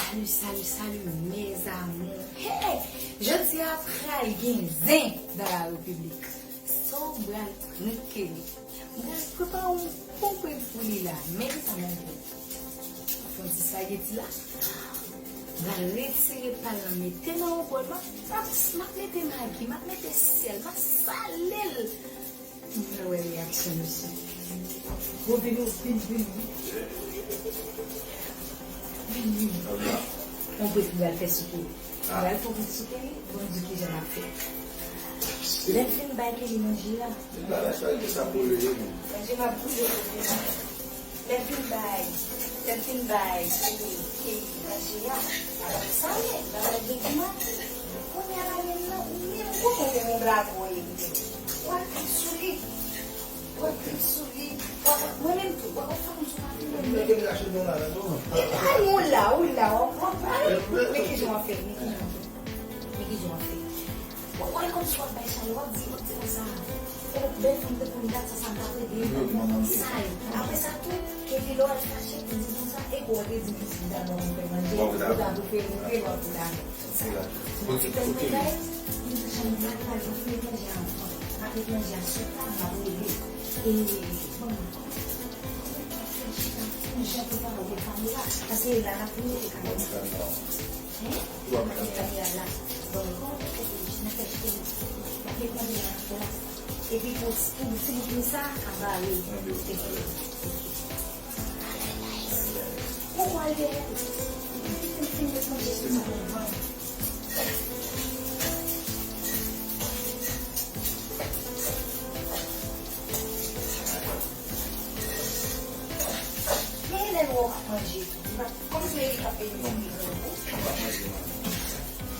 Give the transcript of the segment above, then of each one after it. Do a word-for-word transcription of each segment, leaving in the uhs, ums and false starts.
Salut, salut, salut, mes amours. Hey! Jodi a pral gen zen dans la République. So, m pral prank Kelly. M pral prepare yon bon prank pou li la. Men kisa m ap fè. M ap fè yon ti spaghetti la. M pral retire pal lan, mete nan yon bòl. M ap, m ap, m ap mete Maggi, m ap mete sèl, m ap sale l. M pral wè reyaksyon misye. Bon, vini, vini, vini. Vini, vini. Yon prank m pral fè sou Kelly. M pral fè yon prank sou Kelly, bon, m di kijan l ap fè. Lè m fin bay Kelly manje a. Li pa la chalite sa pou leve moun. Manje m ap boule pou li. Lè m fin bay, lè m fin bay Kelly, Kelly manje a, apre sa, men, bagay gen di mati. Kounye a la menm nan, ou menm, ou konnen yon blago ye, ou al trip sou li. Ou al trip sou li. W ap, mwen menm tou, w ap fè m sou mati menm. Mete m rache non la, non. Ay, ou la, ou la, w ap, w ap, men kijan w ap fè, men kijan w ap fè. Men kijan w ap fè. W ap wè kòmsi w ap bay chalè, w ap di, w ap di konsa. O, bèl fanm tankou m, dat sa, sa m t ap regle. Sa yo. Apre sa tou, Kelly, lè w al fache, ou di konsa, e kou w te di m si m ta ban w fè manje, ou ta prefere rete, w ap rete avè m. Ti tèl bagay, m di jan m di, m ap fè manje a anvan. M ap met manje a sou tab, m ap rele. E, bon, kòman, kòman m ap fè chita, ti jan pou pale de kamera, paske la n ap mete kamera. Hein? Ou ap mete kamera la. Bon, kòman pou fè pou li, nan fè chita. Mete kamera la. Epi pou, pou ti bout sa, a bare. Poko al dèyè. Epi pou fin met manje sou sa. Men lè w ap manje tou, li pa kòmsi li t ap vin di li pou ou.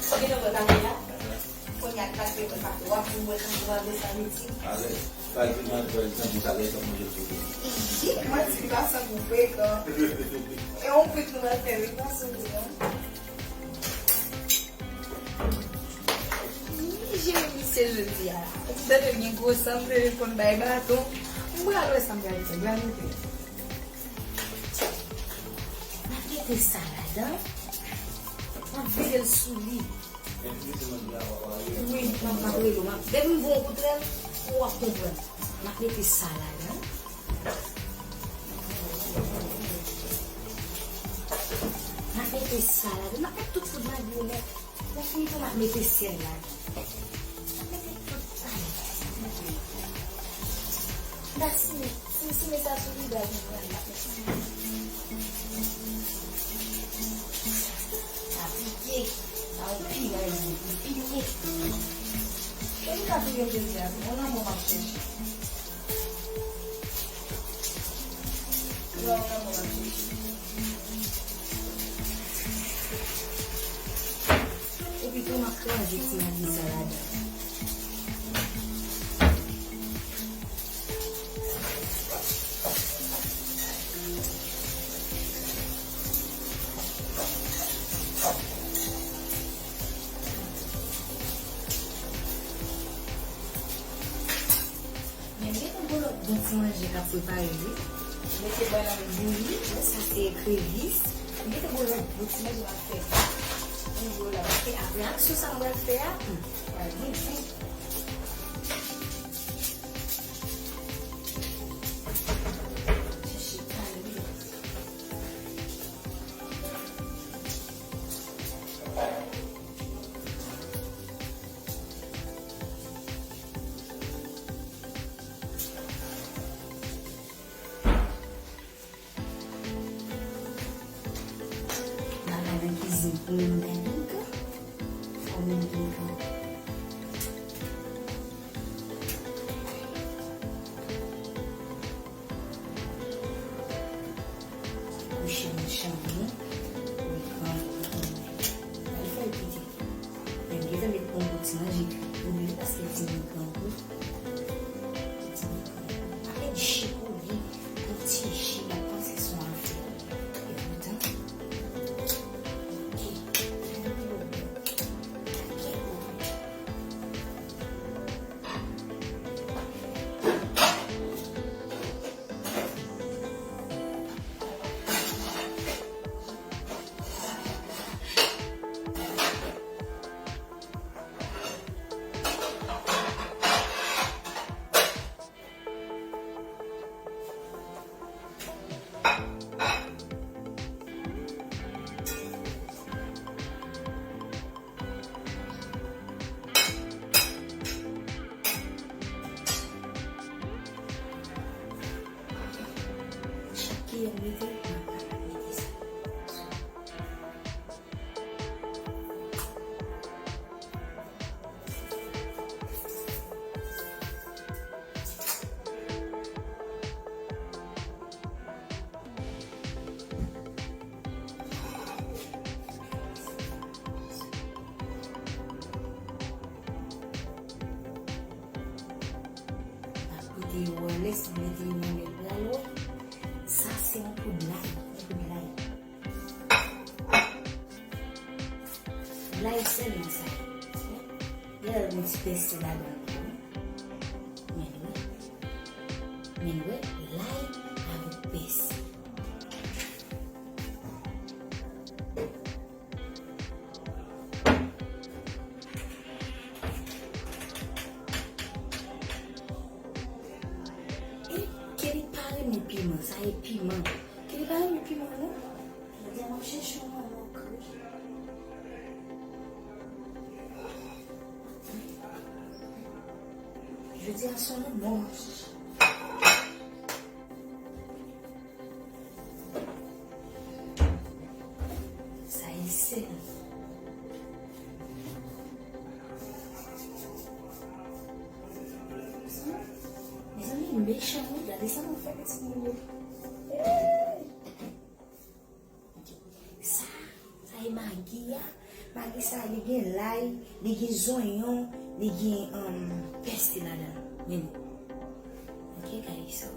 Ou gentan wè pate a? Kounye a, li pa t vle wè pate. W ap vin wè tankou w ap desann eti. Alèz. Pa ekri nan lè tankou sa, lè w ap manje l sou ou. Manti, li pa santi w frekan. E yon prank nou pral fè, wi, pa sou li, non. Ih, jere misye jodi a. Ou tande l gen gwo san, m te konn bay baton. M pral wè sa m pral fè, gade. M ap mete sa ladan. M ap vide l sou li. Wi, m ap, m ap rele w. M ap, depi m voye yon kout rèl, ou ap konprann. M ap mete sa ladan. M ap mete sa ladan. M ap mete tout poud Magi yo nèt. Lè fini tou, m ap mete sèl la. M ap mete tout sa. M ap simen, simen, simen sa sou li, m ap mete. Sa piye. Sa yon piray, li piye. Kèm ka piye jodi a, se yon lanmò m ap chèche. Yon lanmò m ap chèche. Epi tou, m ap kraze ti Magi sa ladan. Men gentan gen lòt bon ti manje k ap prepare wi. Mete bannann bouyi, sa se ekrevis. Gentan gen lòt bon ti manje m ap fè pou yo la. Paske apre aksyon sa m pral fè a, hmm, pral gen gou. Chèche kale. Bagay nan kizin pou moun gen pikan. Fò moun gen pikan. Kouche nan chanm li, li pran, li pran. Al fè l piti. Men m gentan met yon bon ti manje pou li paske ti moun grangou. Ti moun grangou. Pa pèdi chik ou li, yon ti chik, m ap panse se yon afè. E poutan, ok, fè yon ti bon. Kiyè m mete, m ap mete sa. Ap kite yo wè lè, si mete yo nan lè pral wè. Sa se yon poud lay, yon poud lay. Lay sèlman sa. Lè l gen ti pèsi ladan l tou. Men wè. Men wè, lay avèk pèsi. E Kelly pa renmen piman, sa e piman. Kelly pa renmen piman, non. Jodi a, m ap chèche yon manman kri. Jodi a, se yon manman m ap chèche. Sa e sèl. Mezanmi, mechan, wi. Gade sa nou fè pitit moun yo. Hey! Ok. Sa, sa e magi a. Magi sa, li gen lay, li gen zonyon, li gen, um, pèsi ladan l. Men bon. Ok, guys, so,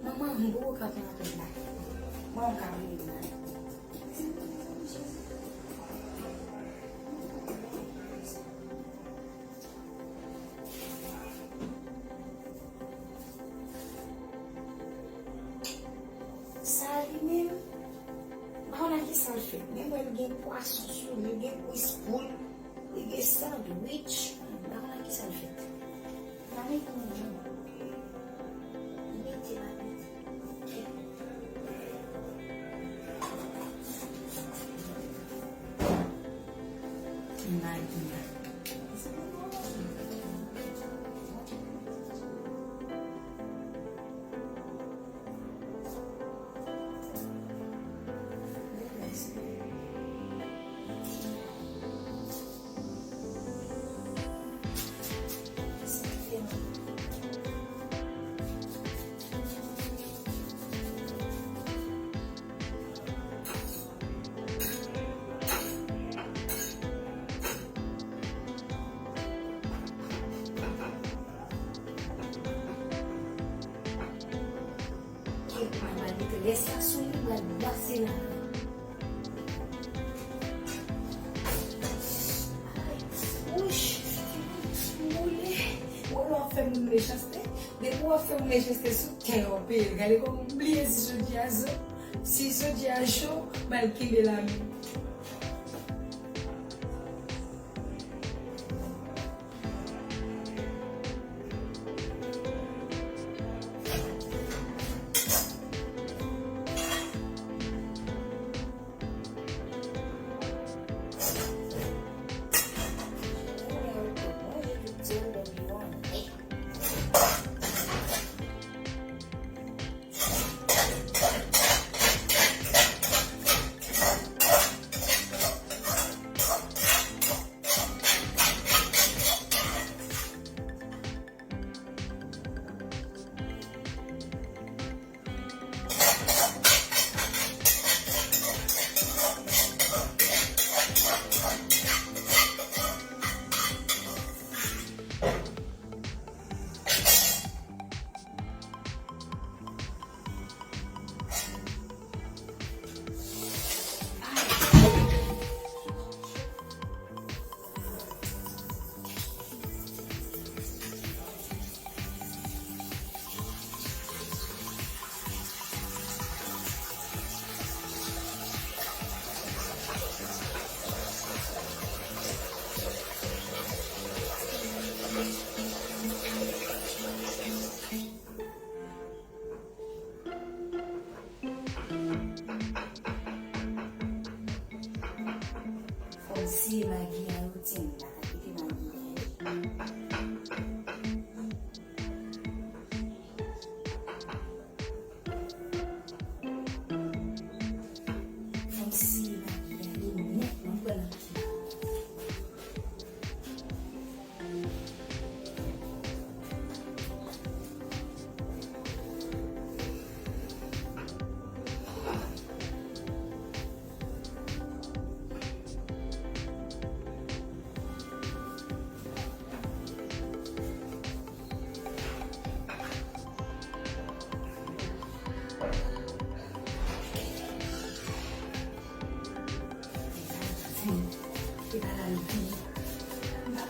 manman m poko ka pran kòd la. Manman m ka vini la. Sa li menm, m pa konn ak kisa l fèt. Men mwen, l gen pwason sou li, l gen kwis poul, li gen sandwich. M pa konn ak kisa l fèt. M pa mete nan men. Li mete la mete. Magi a. Mwen pral mete rès la sou li, mwen pral brase la. Wouch, m boule. Wè lè w ap fè moun mechanste, depi w ap fè moun mechanste sou tè w peye. Gade kòman m bliye si sodje a zo, si sodje a cho, m al kenbe la menm. Fò m siye magi a, yo tini la, kite magi a.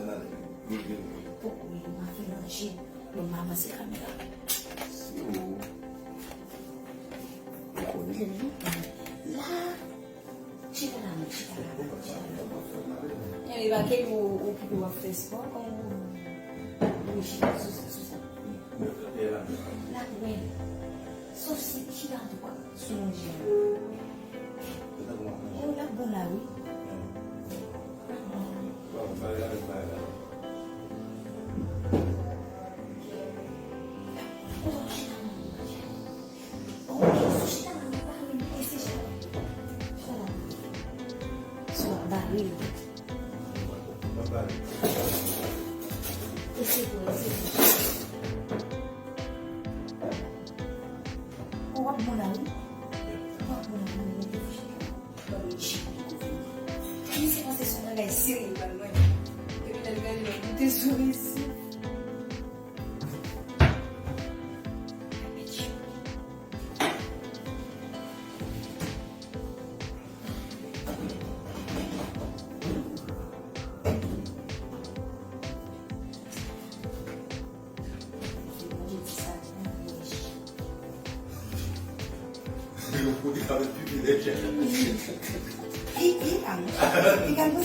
Poko, wi, m ap fè manje. Bon, m avanse kamera. Si ou. Poko, wi, lè nou la. Chita la, men, chita la, chita la. Anyway, pa ke ou, ou, ou ap fè spò, kon ou, ou chita sou sa, sou sa. N ap wè. Sof si chita an tou ka, sou manje a. Oh, l ap bon la, wi. Misye panse se yon bagay serye li pral mande. Epi lè l gade l ap goute sou resi. Pipi, a non. Pipi, a non. Pipi, a non. Pipi, a non.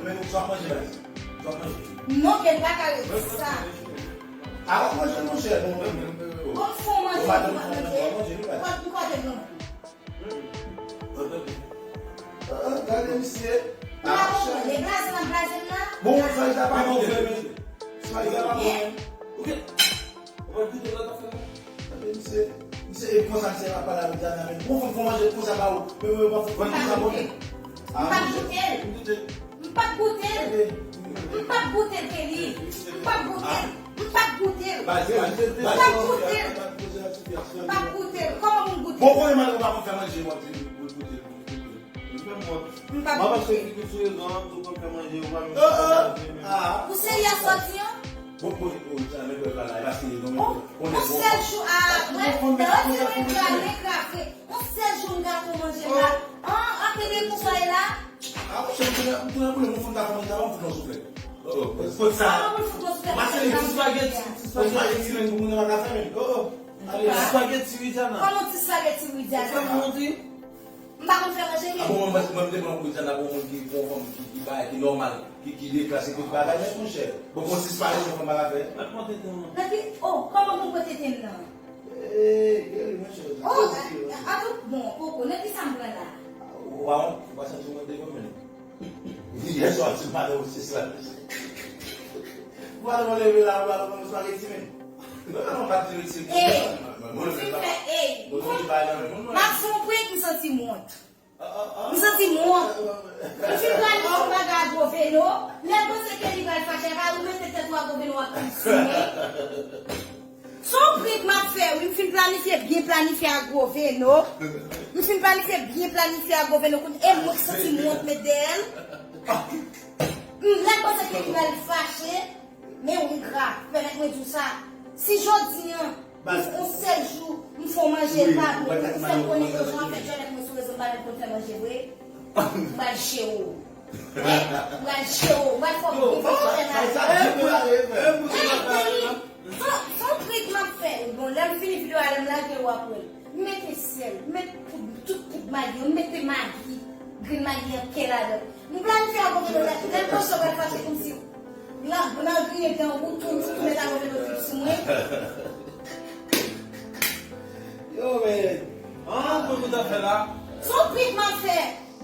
manje, men sa w ap manje la. Sa w ap manje. Non, ke l pa ka rete sa. A w ap manje, monchè, bon, bon, bon. Bon, fò manje, ou pa manje. Ou pa manje, ou pa manje. Ou pa, ou pa te manje. Ah, ah, gade misye. Ah, monchè. Deplase nan blaze m nan. Bon, sa li ta pa bon, men. Sa li ta pa bon, men. Ok. Ou pa goute lòt afè la? Gade misye. Misye, e konsa misye ap pale avèk Jana, men. Bon, fò, fò manje konsa ba ou. Men, men, men, fò, fò manje konsa, bon. M pa goute l. M goute. M p ap goute l. M p ap goute l, Kelly. M p ap goute l. M p ap goute l. M p ap goute l. M p ap goute l. Kòman pou m goute l? Bon, konnen mwen pa konn fè manje, mwen di, goute l. M p ap goute l. Ou serye a sòti an? Bon, bon, bon, jan nèg la la, e pa serye non, men. On sèl jou, a, mwen, nan ti mwen, ale kraze. On sèl jou m gate w manje la. An, an, kenbe konsa e la. Ah, monchè, m tounen, m tounen pou li, mwen fè m ta fè manje, m fout nan souflèt. Oh, oh. Kot sa? Kòman pou l fout nan souflèt? Mache li, ti spageti, ti spageti, men pou moun nan pa ka fè, men. Oh, oh. Ale. Ti spageti, Widiana. Kòman ti spageti, Widiana? Sa m di? M pa konn fè manje, men. Ah, bon, mwen, mwen, mwen, mwen, Widiana, bon, moun ki, bon, fanm ki, ki bay, ki nòmal, ki, ki deklase, ki bagay, men, monchè. Bon, bon, ti spageti, yon fanm pa ka fè. Mèt mwen tete, mwen. Nan ki, oh, kòman pou mwen tete m nan? Eh, geri, monchè. Oh, a, a tout bon, koko, nan ki sa m pran la? Ou pa wont, ou pa santi w wont devan mwen? Yè swa ti maten ou se sa. Ou pa nan leve la, ou pa nan spaghetti men. Non, non, pa di ti. Ey, mwen fin fè, ey, m ap fè yon prank, m santi m wont. M santi m wont. M fin pral fè yon bagay a Gwo Veno. Lè m panse ke li pral fache, pa ou mete tèt ou a Gwo Veno ap kontinye. Se yon prank m ap fè, wi. M fin planifye, byen planifye a Gwo Veno. M fin planifye, byen planifye a Gwo Veno. Kounye, e mwen k santi m wont met dèyè l. M, lè m panse ke li pral fache, men wi, gra, pèmèt mwen di w sa. Si jodi an, yon sèl jou, m fè w manje, l pa bon, ou fè m konnen ke jan w ap fè djòlèt mwen sou rezo, m pa menm konn fè manje vre, m pral jere w. Wi, m pral jere w, m pral fè w byen fè djòlèt la. Se yon, se yon prank m ap fè. Bon, lè m fini videyo a, lè m lage yo apre. M mete sèl, m met poud, tout poud magi, m mete magi, grenn magi an kè ladan. M planifye a Gwo Veno, lè, lè m panse w pral fache kòmsi. Nan, nan griyen dan ou, tou, tou, tou met a Gwo Veno trip sou mwen. Yo, men. Ah, mwen kontan fè la. Se yon prank m ap fè.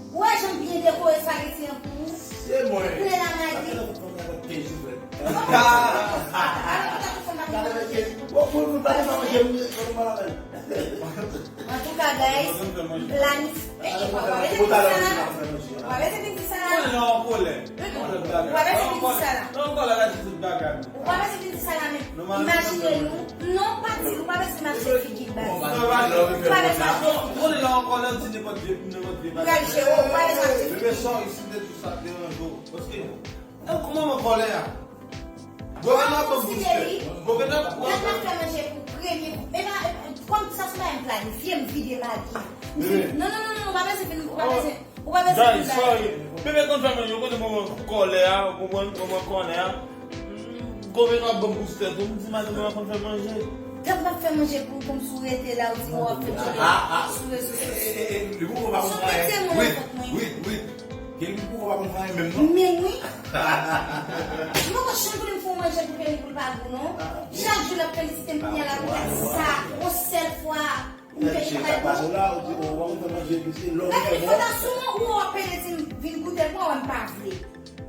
Ou wè jan m byen dekore espageti an pou ou? Se mwen. Koulè la magi. Antouka, guys, m planifye. Ou pa bezwen vin di sa la. Ou pa bezwen vin di sa la. Ou pa bezwen vin di sa la. Ou pa bezwen vin di sa la, men imajine nou. Non, pa di, ou pa bezwen imajine figi l, baz. Ou pa bezwen imajine figi l. Ou pral jere, ou pa bezwen imajine figi l. Kòman mwen kòlè a? Gwo Veno ap ban m boustè. Gwo Veno ap ban m boustè. Lè m ap fè manje pou premye kou. E pa, kòm sa se pa m planifye, m vide magi. M vide. Non, non, non, non, ou pa bezwen vin, ou pa bezwen, ou pa bezwen vin bay. Sorry. Bebe konn fè manje, ou konnen moman kòlè a, ou konprann moman kòlè a. Gwo Veno ap ban m boustè tou, m di madanm mwen konn fè manje. Gad m ap fè manje pou, pou m sou rete la, ou di w ap fè manje sou rezo sosyo. Li pou pa konn fè anyen. Wait, wait, wait. Kelly pou pa konn fè anyen menm non. Men wi. Mwen pa janm konnen m fè yon manje pou Kelly pou l pa gou non. Chak jou l ap felisite m, kounye a l ap gade sa. Yon sèl fwa, m peye pa l. Gade, fanta sou mwen, ou ap pede di m vin goute l, mwen wè m pa vle.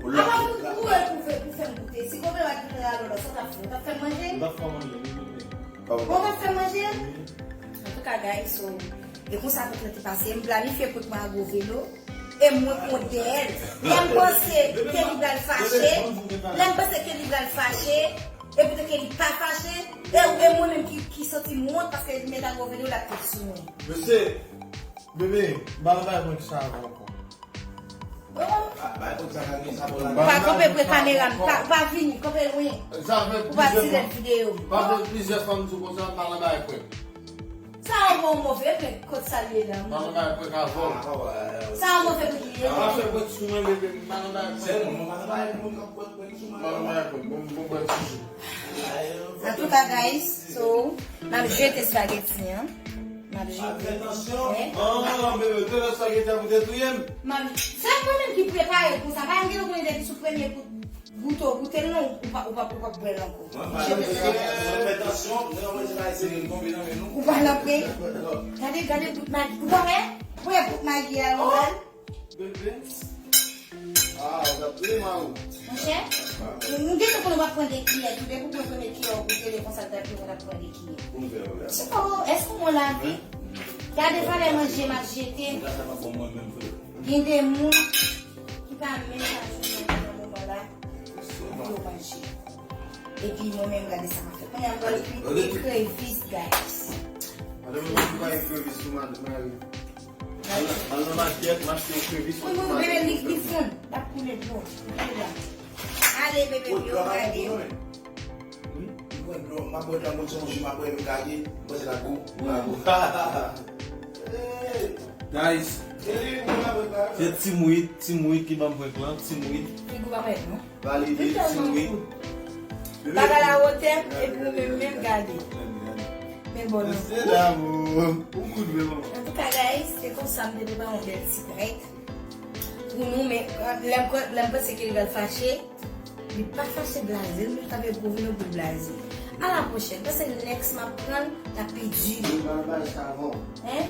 Apa pou, pou, pou, pou fè m goute. Si Gwo Veno pa t goute la, lòlò, sa w t ap fè? Ou t ap fè m manje? M t ap fè manje, wi, wi, wi. Bon, w t ap fè manje? Wi. Antouka, guys, so, e konsa prank lan te pase. M planifye prank mwen a Gwo Veno. E mwen kont dèyè l. Lè m panse ke li pral fache, lè m panse ke li pral fache, e poutèt ke li pa fache, e, e mwen menm ki, ki santi m wont paske li met a Gwo Veno, l ap fèt sou mwen. Mesye, bebe, m pa nan bagay prank sa ankò. Bon. Pa kanpe pre kamera m, pa, pa vini, kanpe lwen. Ou pa tirè videyo. Sa fè plizyè fwa m di w konsa, m pa nan bagay prank. Sa a bon move prank kot sa l ye la. M pa nan bagay prank avè w. Sa a move prank li ye. Pa fè prank sou mwen, bebe, m pa nan bagay prank. Se moun, m pa nan bagay moun k ap prank prank sou mwen. M pa nan bagay prank, bon, bon prank sou. Antouka, guys, so, m ap jete espageti an. M ap jete. Fè atansyon. An, bebe, te lè espageti a pou te touye m. M ap, se mwen menm ki prepare l konsa. Pa gen nou konnen depi sou premye kout. Goute w, goute l non, ou pa, ou pa, ou pa bwè l ankò. Mwen pa nan prank, mwen fè tansyon, mwen anmwey se pa eseye l tonbe nan men nou. Ou pa nan prank? Gade, gade bout magi. Ou pa wè? Ou wè bout magi a, Logan? Bebe. Ah, w ap touye mari w. Monchè, nou gentan konnen w ap pran de kiyè tou, depi w pran premye kiyè w goute l konsa l t ap vin w ap pran de kiyè. Pou m fè yon bagay. Tchiko, èske w gon lavi? Gade valè manje m ap jete. Bagay sa pa bon mwen menm vre. Gen de moun ki pa menm pa jwenn manje nan moman la pou yo manje. Epi mwen menm gade sa m ap fè. Kounye a m pral kuit ekrevis, guys. Madanm mwen ki pa ekrevis pou madanm mari. Al nan, al nan makèt, m achte ekrevis pou madanm mwen. Wi, wi, bebe, li, li fonn. L ap koule dlo. Koule la. Ale, bebe, pou yo gade. Wi. M pran dlo, m ap bwè dlo, m sot yon ji, m ap bwè, m kage, m panse l ap gou, m pa gou. Hey! Guys, se Team Wit, Team Wit ki ban m prank lan, Team Wit. Figi w pa parèt non. Valide, Team Wit. Bagay la wotè, epi ou menm, menm gade. Men bon non. Se la, bro. Ou kout vre, mama. Antouka, guys, se konsa m te prepare yon bèl ti prank pou nou, men, lè m, lè m panse ke l pral fache, li pa fache blaze, li ta fè gwo vino pou blaze. A la pwochèn, paske next m ap pran l, l ap pi di. Mwen pa bay sa avan. Hein?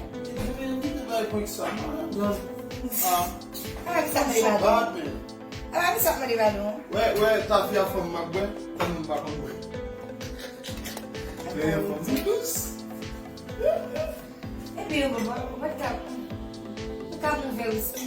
Mwen te bay prank sa, man. Ah. Prank sa, so bad, man. A, misye ap mande padon. Wè, wè, tafya fanm m ap bwè, fanm m pa konn bwè. Dèyè fanm m dous. Epi yo papa, ou pa t ka, ou ka move wiski.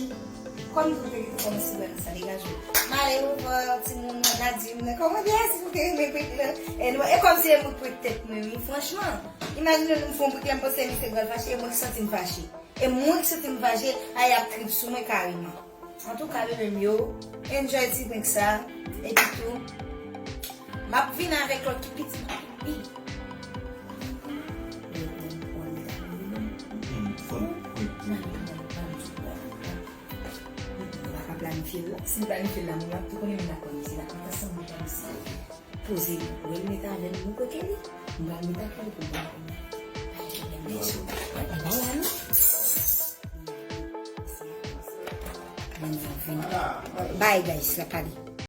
Kòm tou te kite kòmanse bwè nan sa degaje. M ale ouvè timoun nan Nadim nan kòmantè a si nou te renmen prank lan. E nou, e kòmsi e mwen k prank tèt mwen wi. Franchman, imajine nou m fè yon prank la m panse misye pral fache, e mwen k santi m fache. E mwen k santi m fache, a y ap trip sou mwen kareman. Antouka bebe m yo, enjoy ti prank sa, epi tou, m ap vin avèk lòt ki pi ti. Fòn prank wi. Mwen pa ka planifye l la. Si m planifye l la, moun ap tou konnen moun ap konn se la. Antan sanm mwen pa misye. Poze m. Wè l met avè m, mwen kwè ke li. M pral met avè l pou m pran. Bay la nou. Bay guys, la pale.